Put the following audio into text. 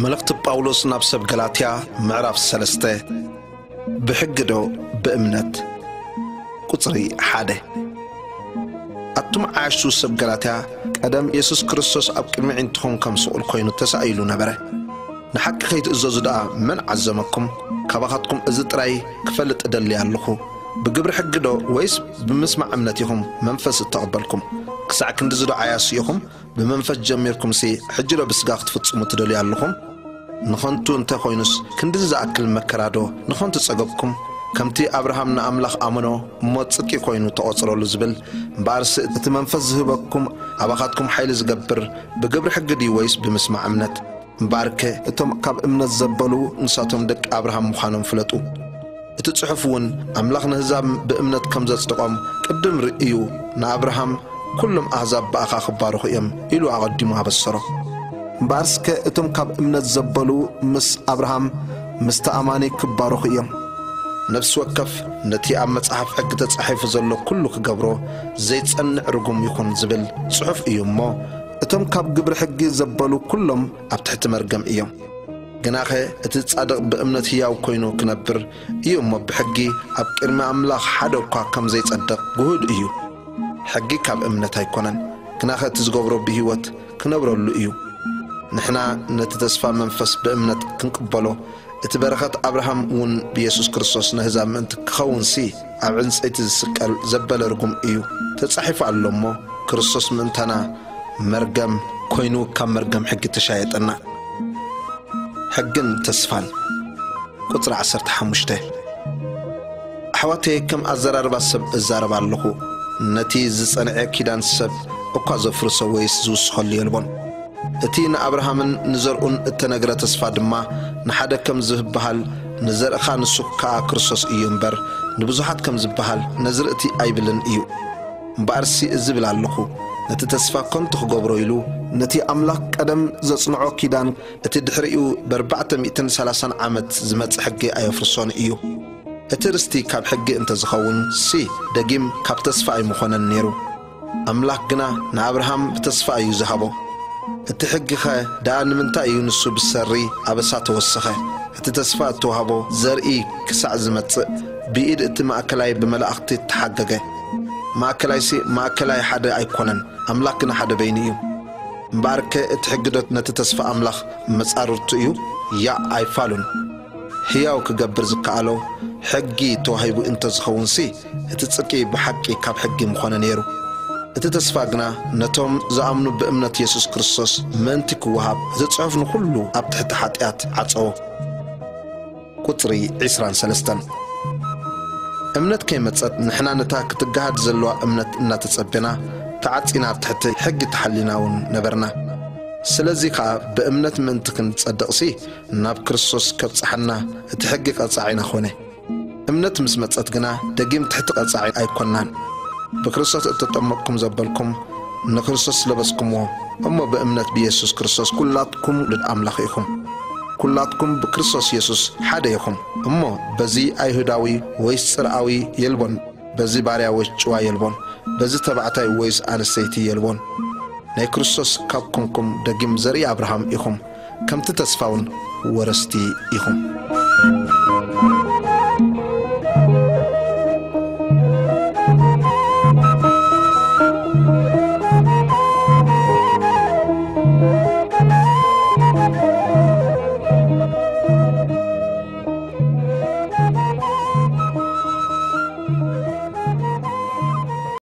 መልእኽቲ ጳውሎስ ናብ ሰብ ገላትያ፣ ምዕራፍ ሰለስተ። ብሕጊ ዶ ብእምነት? ቁጽሪ ሓደ። ኣቱም ዓያሹ ሰብ ገላትያ፣ ቀደም የሱስ ክርስቶስ ኣብ ቅድሚ ኣዒንትኹም ከም ስቑል ኮይኑ ተሳኢሉ ነበረ። ንሓቂ ከይትእዘዙ ደኣ መን ዓዘመኩም? ካባኻትኩም እዚ ጥራይ ክፈልጥ እደሊ ኣለኹ። ብግብሪ ሕጊ ዶ ወይስ ብምስማዕ እምነት ኢኹም መንፈስ እተቐበልኩም? ክሳዕ ክንድዚ ዶ ዓያሱ ኢኹም? ብመንፈስ ጀሚርኩምሲ፣ ሕጂ ዶ ብስጋ ክትፍጽሙ ትደልዩ ኣለኹም? ንኸንቱ እንተ ኾይኑስ፣ ክንድዚ ዝኣክል መከራ ዶ ንኸንቱ ጸገብኩም? ከምቲ ኣብርሃም ንኣምላኽ ኣመኖ፣ እሞ ጽድቂ ኮይኑ ተቖጽረሉ ዝብል፣ እምበኣርሲ እቲ መንፈስ ዝህበኩም፣ ኣባኻትኩም ሓይሊ ዝገብር፣ ብግብሪ ሕጊ ድዩ ወይስ ብምስማዕ እምነት? እምበኣርከ እቶም ካብ እምነት ዘበሉ፣ ንሳቶም ደቂ ኣብርሃም ምዃኖም ፍለጡ። እቲ ጽሑፍ እውን፣ ኣምላኽ ንህዛብ ብእምነት ከም ዘጽድቖም ቅድም ርእዩ፣ ንኣብርሃም፣ "ኩሎም ኣህዛብ ብኣኻ ክባረኹ እዮም" ኢሉ ኣቐዲሙ ኣበሰሮ። እምበኣርስከ እቶም ካብ እምነት ዘበሉ ምስ ኣብርሃም፣ ምስቲ ኣማኒ ክባረኹ እዮም። ነፍሲ ወከፍ ነቲ ኣብ መጽሓፍ ሕጊ ተጻሒፉ ዘሎ ኩሉ ክገብሮ ዘይጸንዕ ርጉም ይኹን ዝብል ጽሑፍ እዩ እሞ፣ እቶም ካብ ግብሪ ሕጊ ዘበሉ ኩሎም ኣብ ትሕቲ መርገም እዮም። ግናኸ እቲ ጻድቕ ብእምነት ህያው ኮይኑ ክነብር እዩ እሞ፣ ብሕጊ ኣብ ቅድሚ ኣምላኽ ሓደ እኳ ከም ዘይጸድቕ ግሁድ እዩ። ሕጊ ካብ እምነት ኣይኮነን፣ ግናኸ እቲ ዝገብሮ ብህይወት ክነብረሉ እዩ። ንሕና ነቲ ተስፋ መንፈስ ብእምነት ክንቅበሎ፣ እቲ በረኸት ኣብርሃም እውን ብየሱስ ክርስቶስ ነህዛብ ምእንቲ ክኸውንሲ፣ ኣብ ዕንጸይቲ ዝስቀል ዘበለ ርጉም እዩ። ተጻሒፉ ኣሎ እሞ፣ ክርስቶስ ምእንታና መርገም ኮይኑ ካብ መርገም ሕጊ ተሻየጠና። ሕግን ተስፋን። ቁጽሪ ዓሰርተ ሓሙሽተ። ኣሕዋተይ፣ ከም ኣዘራርባ ሰብ እዛረብ ኣለኹ። ነቲ ዝጸንዐ ኪዳን ሰብ እኳ ዘፍርሶ ወይስ ዝውስኸሉ የልቦን። እቲ ንኣብርሃምን ንዘርኡን እተነግረ ተስፋ ድማ ንሓደ ከም ዝበሃል፣ ንዘርእኻ ንሱ ከኣ ክርስቶስ እዩ እምበር፣ ንብዙሓት ከም ዝበሃል ነዚ ርእቲ ኣይብልን እዩ። እምበኣርሲ እዚ እብል ኣለኹ፣ ነቲ ተስፋ ከንቱ ክገብሮ ኢሉ፣ ነቲ ኣምላኽ ቀደም ዘጽንዖ ኪዳን፣ እቲ ድሕሪኡ ብኣርባዕተ ሚእትን ሰላሳን ዓመት ዝመጽእ ሕጊ ኣየፍርሶን እዩ። እቲ ርስቲ ካብ ሕጊ እንተ ዝኸውን ሲ፣ ደጊም ካብ ተስፋ ኣይምኾነን ነይሩ። ኣምላኽ ግና ንኣብርሃም ብተስፋ እዩ ዝሃቦ። እቲ ሕጊኸ ደኣ ንምንታይ እዩ ንሱ ብሰሪ ኣበሳ ተወሰኸ? እቲ ተስፋ እተዋህቦ ዘርኢ ክሳዕ ዝመጽእ፣ ብኢድ እቲ ማእከላይ ብመላእኽቲ ተሓገገ። ማእከላይሲ ማእከላይ ሓደ ኣይኮነን፣ ኣምላኽ ግና ሓደ በይኑ እዩ። እምበኣርከ እቲ ሕጊ ዶ ነቲ ተስፋ ኣምላኽ መጻርርቱ እዩ? ያእ ኣይፋሉን። ህያው ክገብር ዝከኣሎ ሕጊ ተዋሂቡ እንተ ዝኸውንሲ፣ እቲ ጽድቂ ብሓቂ ካብ ሕጊ ምኾነ ነይሩ። እቲ ተስፋ ግና ነቶም ዝኣምኑ ብእምነት የሱስ ክርስቶስ ምእንቲ ክወሃብ፣ እቲ ጽሑፍ ንኹሉ ኣብ ትሕቲ ሓጢኣት ዓጸዎ። ቁጽሪ ዕስራን ሰለስተን። እምነት ከይመጸት ንሕና ነታ ክትገሃድ ዘለዋ እምነት እናተጸበና፣ ተዓጺና ኣብ ትሕቲ ሕጊ ተሓሊና እውን ነበርና። ስለዚ ኸኣ ብእምነት ምእንቲ ክንጸድቕሲ፣ ናብ ክርስቶስ ከብጽሓና እቲ ሕጊ ቀጻዒና ኾነ። እምነት ምስ መጸት ግና ደጊም ትሕቲ ቀጻዒ ኣይኮንናን። ብክርስቶስ እተጠመቕኩም ዘበልኩም ንክርስቶስ ለበስኩምዎ። እሞ ብእምነት ብየሱስ ክርስቶስ ኩላትኩም ውሉድ ኣምላኽ ኢኹም። ኩላትኩም ብክርስቶስ የሱስ ሓደ ኢኹም። እሞ በዚ ኣይሁዳዊ ወይስ ጽርኣዊ የልቦን፣ በዚ ባርያ ወይስ ጭዋ የልቦን፣ በዚ ተባዕታይ ወይስ ኣንስተይቲ የልቦን። ናይ ክርስቶስ ካብ ኮንኩም ደጊም ዘርኢ ኣብርሃም ኢኹም፣ ከምቲ ተስፋውን ወረስቲ ኢኹም።